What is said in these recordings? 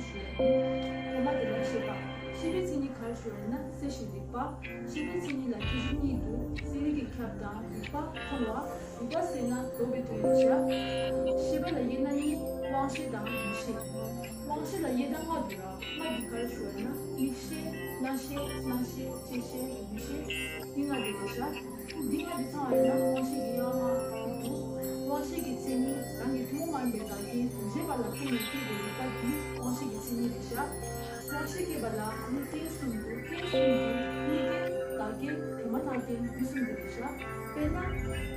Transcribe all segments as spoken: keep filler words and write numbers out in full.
ཞུ་ཡ་ཡིན། ཐོག་མ་དེ་ལ་ཤེས་པ། ཤེས་པའི་མཚན་ཉིད་ག་རེ་ཞུ་བ་ཡིན་ན་གསལ་ཞིང་རིག་པ། ཤེས་པའི་མཚན་ཉིད་ལ་ཁྱད་གཞི་གཉིས་འདུག་གསལ་རིག་གིས་ཁྱབ་དང་རིག་པ་མཐོང་བ། རིག་པ་ཟེར་ན་ལྡོག་པའི་དོན་ཡིན་ཤག་ཤེས་པ་ལ་དབྱེ་ན་གཉིས། དབང་ཤེས་དང་ཡུལ་ཤེས། དབང་ཤེས་ལ་དབྱེ་སྟངས་ལྔ་འདུག་ར། ལྔ་འདི་ག་རེ་ཞུ་བ་ཡིན་ན་མིག་ཤེས། རྣ་ཤེས། སྣང་ཤེས། ལྕེ་ཤེས། ཡུལ་ཤེས། འདི་ལྔ་འདི་རེད་ཤག་འདི་ལྔ་འདི་ཚང་བ་ཡིན་ན་དབང་ཤེས་ཀྱི་དབྱེ་བ་ལྔ་འདུག་དབང་ཤེས་ཀྱི་མཚན་ཉིད་རང་གི་ཐུན་མོང་མ་ཡིན་པའི་བདག་རྐྱེན་གཞན་པ་ལ་བརྟེན་ནས་སྐྱེས་པའི་རིག་པ་འདི་དབང་ཤེས་ཀྱི་མཚན་ཉིད་རེད་ཤག་དབང་ཤེས་སྐྱེས་པ་ལ་ནི་རྐྱེན་གསུམ་འདུག་རྐྱེན་གསུམ་འདི་དམིགས་རྐྱེན། བདག་རྐྱེན། དེ་མ་ཐག་རྐྱེན་འདི་གསུམ་འདི་རེད་ཤག་དཔེར་ན།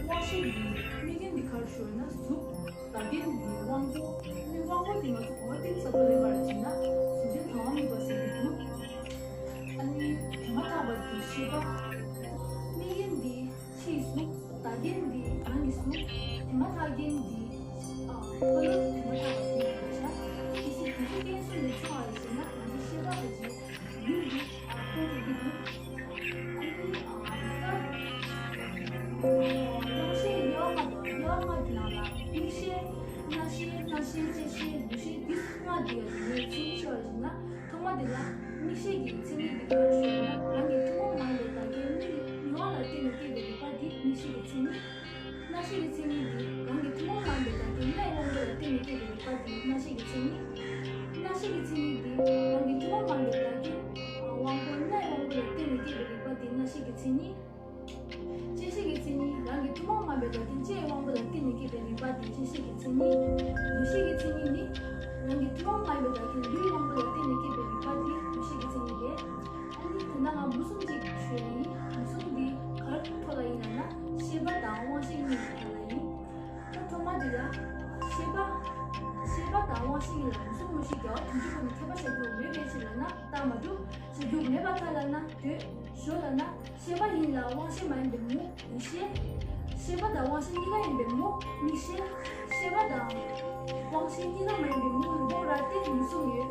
དབང་ཤེས་ཀྱི་དམིགས་རྐྱེན་འདི་ག་རེ་ཞུ་བ་ཡིན་ན་གཟུགས། བདག་རྐྱེན་འདི་དབང་པོ། ནི་དབང་པོ་འདི་ང་ཚོ་གོ་བ་གཏིང་ཟབ་པོ་ལེན་པར་བྱེད་ན་གཟུགས་ཅན་དང་བ་དམིགས་པ་ཟེར་གྱི་འདུག་ཨ་ནི་དེ་མ་ཐག་པ་འདི་ཤེས་པ། དམིགས་རྐྱེན་འདི་ཕྱིའི་གཟུགས། བདག་རྐྱེན་འདི་ནང་གི་གཟུགས། དེ་མ་ཐག་རྐྱེན་འདི་ཨ་ཁ་ལོ་དེ་མ་ཐག་པ་འདི་ཡིན་པ་ཤག་གལ་སྲིད་དེ་ཚོ་རྐྱེན་གསུམ་ལས་ཚང་བ་རེད་ཟེར་ན་ང་ཚོ་ཤེས་པ་ཨ་ཅེ་ཡུལ་འདི་ཨ་ཁོང་དུ་འདི་འདུག་ཨ་ནི་ཨ་ད་དབང་ཤེས་དབྱེ་བ་ལྔ་དང་། དབྱེ་བ་ལྔ་འདི་ནང་ལ་མིག་ཤེས། རྣ་ཤེས། སྣང་ཤེས། ལྕེ་ཤེས། ཡིད་ཤེས། འདི་ལྔ་འདི་ཡོད་རེད། ཚིག་ཤོད་བཞིན་ན་ཐོག་མ་འདི་ལ་མིག་ཤེས་ཀྱི་མཚན་ཉིད་འདི་ག་རེ་ཞུ་ན་རང་གི་ཐུན་མོང་མ་ཡིན་པའི་བདག་རྐྱེན་མིག་གི་མྱོང་བ་ལ་བརྟེན་ནས་སྐྱེས་པའི་རིག་པ་འདི་མིག་ཤེས་ཀྱི་མཚན་ཉིད། རྣ་ཤེས་ཀྱི་མཚན་ཉིད་འདི་རང་གི་ཐུན་མོང་མ་ཡིན་པའི་བདག་རྐྱེན་སྣའི་དབང་པོ་ལ་བརྟེན་ནས་སྐྱེས་པའི་རིག་པ་འདི་རྣ་ཤེས་ཀྱི་མཚན་ཉིད། རྣ་ཤེས་ཀྱི་མཚན་ཉིད་འདི་རང་གི་ཐུན་མོང་མ་ཡིན་པའི་བདག་རྐྱེན་དབང་པོ་སྣའི་དབང་པོ་ལ་བརྟེན་ནས་སྐྱེས་པའི་རིག་པ་འདི་རྣ་ཤེས་ཀྱི་མཚན་ཉིད། ལྕེ་ཤེས་ཀྱི་མཚན་ཉིད་རང་གི་ཐུན་མོང་མ་ཡིན་པའི་བདག་རྐྱེན་ལྕེའི་དབང་པོ་ལ་བརྟེན་ནས་སྐྱེས་པའི་རིག་པ་འདི་ལྕེ་ཤེས་ཀྱི་མཚན་ཉིད། ཡིད་ཤེས་ཀྱི་མཚན་ཉིད་ནི་རང་གི་ཐུན་མོང་མ་ཡིན་པའི་བདག་རྐྱེན་ལུས་དབང་པོ་ལ་བརྟེན་ནས་སྐྱེས་པའི་རིག་པ་འདི་ཡིད་ཤེས་ཀྱི་མཚན་ཉིད་རེད། ཨ་ནི་དེ་འདྲ་ང་མུ་གསུམ་ཅིག་ཞུ་ཡ་ཡིན། མུ་གསུམ་འདི་ག་རེ་ཐོག་ལ་ཡིན་ལབ་ན་ཤེས་པ་དང་དབང་ཤེས་གཉིས་ཐོག་ལ་ཡིན། ད་ཐོག་མ་འདི་ལ་ཤེས་པ། ཤེས་པ་དང་དབང་ཤེས་གཉིས་ལ་མུ་གསུམ་མུ་ཤེས་རྒྱལ་བ་དོན་གཅིག་ཁོ་ན་ཁྱད་པར་བྱ་རྒྱུ་མེད་པའི་ཕྱིར་ལབ་ན་རྟགས་མ་གྲུབ། བྱ་རྒྱུ་མེད་པར་ཐལ་ལབ་ན་འདོད། ཞོ་ལབ་ན་ཤེས་པ་ཡིན་ལ་དབང་ཤེས་མ་ཡིན་པའི་མུ་ཡིད་ཤེས། ཤེས་པ་དང་དབང་ཤེས་གཉིས་ཀ་ཡིན་པའི་མུ་མིག་ཤེས། ཤེས་པ་དང་དབང་ཤེས་གཉིས་ཀ་མ་ཡིན་པའི་མུ་རུས་པ་ར་སྟེ་མུ་གསུམ་ཡོད།